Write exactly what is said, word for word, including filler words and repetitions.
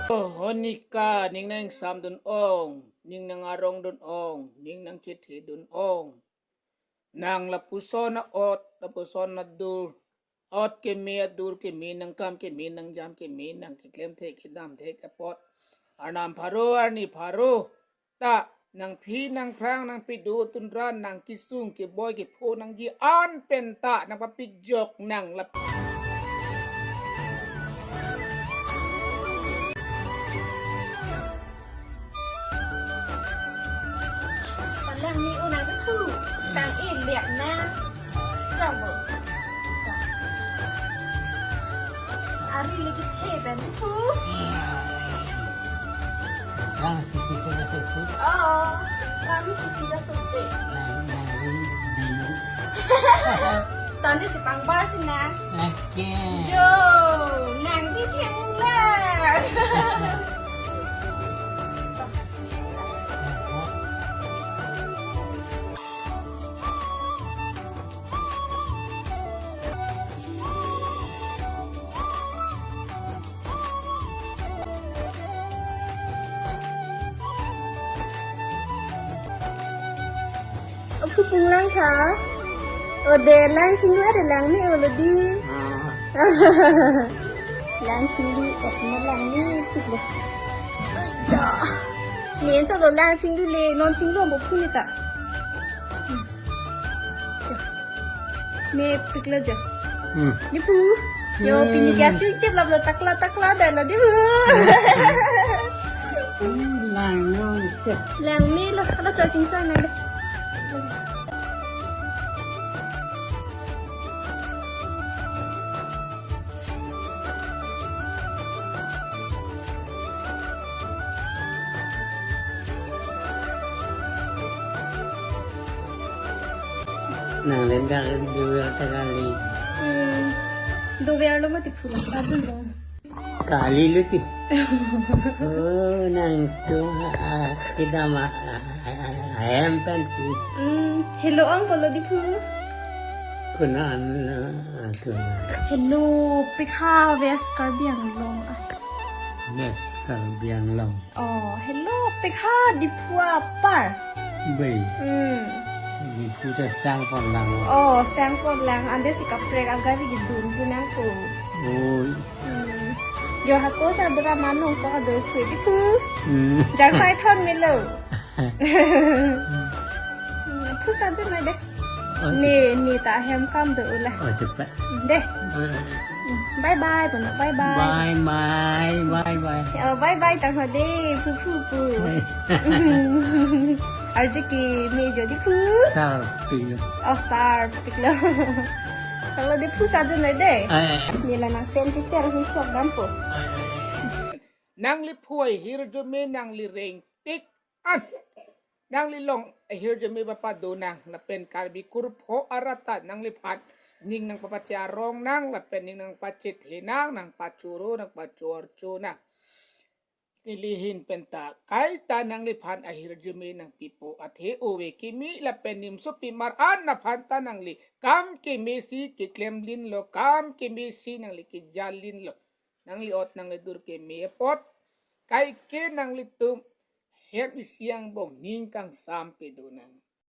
Oh, Honika, ning nang samdun ong, ning nang arongdun ong, ning nang chethedun ong. Nang lapuson a-ot, lapuson adur, ot keme, adur keme, nang kam keme, nang jam keme, nang keklemthe kedamthe apot, arnam pharo, arni pharo ta nangphi nangphrang, nangpidun tunran, nangkesung keboi kepho nangji an penta nangpapijok nang lap. Palang ni unang tu, tang iliak na. Jumbo. Ari lagi the ben tu. Rang sisi sisi sisi. Oh, rang sisi sisi sisi. Nang nang ri binu. Tadi si pangbar si na. Oke. Yo, nang di kemula. Aphu pung lang tha. O de lang chinglu, ada lang ni o lodi. Ah. Lang chinglu, et mo lang ni pik le. Ja. Ni en chalo lang chinglu le, non chinglu mo phu ni ta. Mepik lo jo. Hmm. Diphu. Yo, hmm, pini kya chui tip lap lo, takla takla da lo diphu. Hmm, lang lo se. Lang me lo, ala choi ching choi nang de. Nang lendang dua kali. Hmm. Dua lo mati pulang, aduh lo. Kali lo ti. Oh, nang tu, ah, kita ma, ah, ah, ah, em pen ti. Hmm, hello, ang polo diphu. Kunan, ah, tu. Hello, pik ha West Karbi Anglong. Ah. West Karbi Anglong. Oh, hello, pik ha Diphu apar. Bai. Hmm. Diphu ta sang pon lang. Oh, sang pon lang. Ante si kaprek agari gidun pu nang ko. Oi. Hmm. Yo hako sa dra manung ko ado kwe Diphu. Hmm. Jang sai thon melo. Hmm, phu sa jun mai de. Oh, ne, ne ta hem kam do ula. Oh, cepat. De. Eh. Bye bye, bono. Bye bye. Bye bye, bye bye. Oh, bye bye, tang ho de, phu phu phu. Eh. Arje ke me jo diphu. Sar pik lo. Oh, sar pik lo. Chalo diphu sa jun mai de. Eh. Ni la nang pen ti ter hu chok dam po. Eh, eh, eh. Nangli phu ahirjume, nangli rengtik an. Nangli long ahirjume bapa do nang, lapen Karbi kurpho arat ta nangliphan ning nangpapache arong nang, lapen ning nangpachethe nang, nangpachoro, nangpachorcho nang. Neli ahin penta kaita nangliphan ahirjume nangpipo, athe ove kimi lapen nimso pimar an aphan ta nangli kam kemesi keklemlinlo, kam kemesi nangli kejallinlo. Nangli ot nangli dur keme apot, kaike nanglitum hem isi angbong ning kangsam pedo nang.